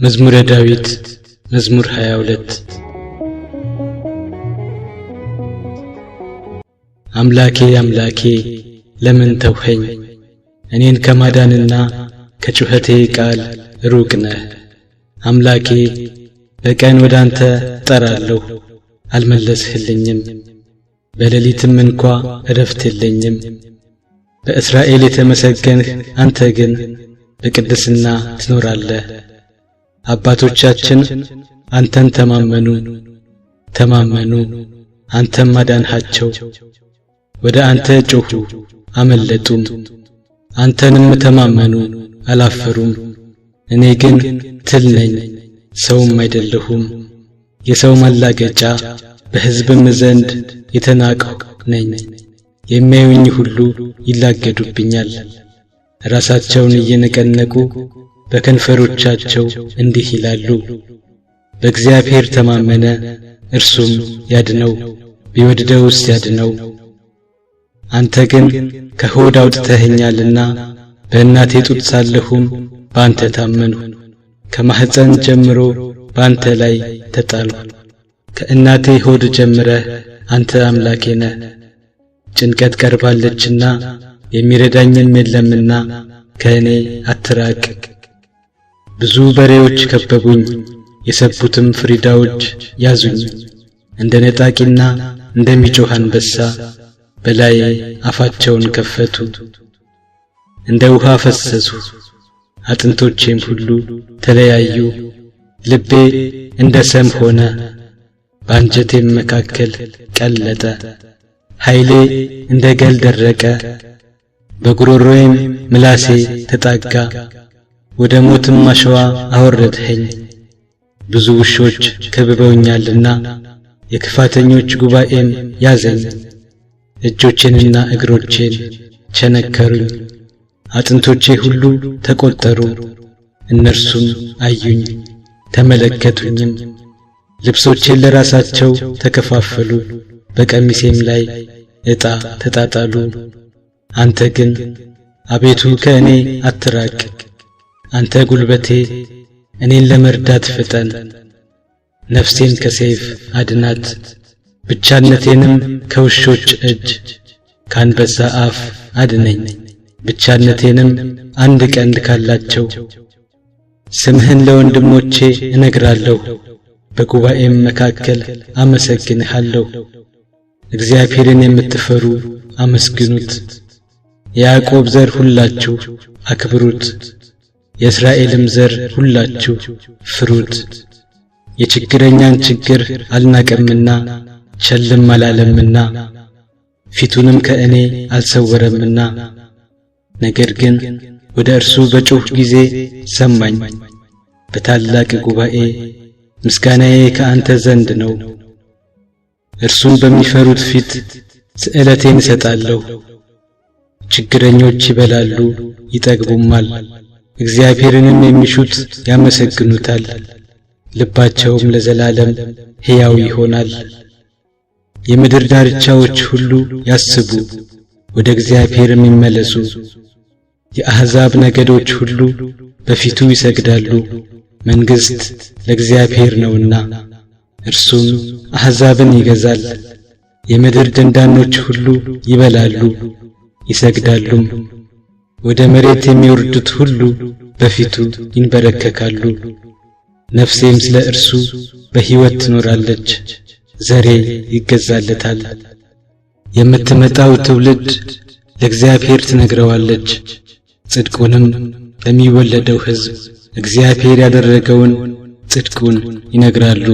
መዝሙረ ዳዊት መዝሙር 22። አምላኬ አምላኬ ለምን ተውኸኝ? እኔን ከማዳንና ከጩኸቴ ቃል ሩቅ ነህ። አምላኬ በቀን ወደ አንተ እጠራለሁ፣ አልመለስህልኝም። በሌሊትም እንኳ እረፍት የለኝም። በእስራኤል የተመሰገንህ አንተ ግን በቅድስና ትኖራለህ። አባቶቻችን አንተን ተማመኑ ተማመኑ፣ አንተም አዳንሃቸው። ወደ አንተ ጮኹ አመለጡም፣ አንተንም ተማመኑ አላፈሩም። እኔ ግን ትል ነኝ፣ ሰውም አይደለሁም፣ የሰው ማላገጫ፣ በሕዝብም ዘንድ የተናቅሁ ነኝ። የሚያዩኝ ሁሉ ይላገዱብኛል። ራሳቸውን እየነቀነቁ በከንፈሮቻቸው እንዲህ ይላሉ፣ በእግዚአብሔር ተማመነ፣ እርሱም ያድነው፣ ቢወድደውስ ያድነው። አንተ ግን ከሆድ አውጥተኸኛልና በእናቴ ጡት ሳለሁም በአንተ ታመንሁ። ከማኅፀን ጀምሮ በአንተ ላይ ተጣልሁ። ከእናቴ ሆድ ጀምረህ አንተ አምላኬ ነህ። ጭንቀት ቀርባለችና የሚረዳኝም የለምና ከእኔ አትራቅ። ብዙ በሬዎች ከበቡኝ፣ የሰቡትም ፍሪዳዎች ያዙኝ። እንደ ነጣቂና እንደሚጮኽ አንበሳ በላዬ አፋቸውን ከፈቱ። እንደ ውሃ ፈሰሱ፣ አጥንቶቼም ሁሉ ተለያዩ። ልቤ እንደ ሰም ሆነ፣ በአንጀቴም መካከል ቀለጠ። ኃይሌ እንደ ገል ደረቀ፣ በጉሮሮዬም ምላሴ ተጣጋ። ወደ ሞትም አሸዋ አወረድኸኝ። ብዙ ውሾች ከብበውኛልና የክፋተኞች ጉባኤም ያዘኝ። እጆቼንና እግሮቼን ቸነከሩኝ፣ አጥንቶቼ ሁሉ ተቈጠሩ። እነርሱም አዩኝ ተመለከቱኝም። ልብሶቼን ለራሳቸው ተከፋፈሉ፣ በቀሚሴም ላይ ዕጣ ተጣጣሉ። አንተ ግን አቤቱ ከእኔ አትራቅ፣ አንተ ጉልበቴ እኔን ለመርዳት ፍጠን። ነፍሴን ከሰይፍ አድናት፣ ብቻነቴንም ከውሾች እጅ ከአንበሳ አፍ አድነኝ። ብቻነቴንም አንድ ቀንድ ካላቸው። ስምህን ለወንድሞቼ እነግራለሁ፣ በጉባኤም መካከል አመሰግንሃለሁ። እግዚአብሔርን የምትፈሩ አመስግኑት። የያዕቆብ ዘር ሁላችሁ አክብሩት፣ የእስራኤልም ዘር ሁላችሁ ፍሩት። የችግረኛን ችግር አልናቀምና ቸልም አላለምና ፊቱንም ከእኔ አልሰወረምና። ነገር ግን ወደ እርሱ በጮኽ ጊዜ ሰማኝ። በታላቅ ጉባኤ ምስጋናዬ ከአንተ ዘንድ ነው። እርሱን በሚፈሩት ፊት ስእለቴን እሰጣለሁ። ችግረኞች ይበላሉ ይጠግቡማል፣ እግዚአብሔርንም የሚሹት ያመሰግኑታል። ልባቸውም ለዘላለም ሕያው ይሆናል። የምድር ዳርቻዎች ሁሉ ያስቡ፣ ወደ እግዚአብሔርም ይመለሱ። የአሕዛብ ነገዶች ሁሉ በፊቱ ይሰግዳሉ፣ መንግሥት ለእግዚአብሔር ነውና፣ እርሱም አሕዛብን ይገዛል። የምድር ደንዳኖች ሁሉ ይበላሉ ይሰግዳሉም። ወደ መሬት የሚወርዱት ሁሉ በፊቱ ይንበረከካሉ። ነፍሴም ስለ እርሱ በሕይወት ትኖራለች፣ ዘሬ ይገዛለታል። የምትመጣው ትውልድ ለእግዚአብሔር ትነግረዋለች፣ ጽድቁንም ለሚወለደው ሕዝብ እግዚአብሔር ያደረገውን ጽድቁን ይነግራሉ።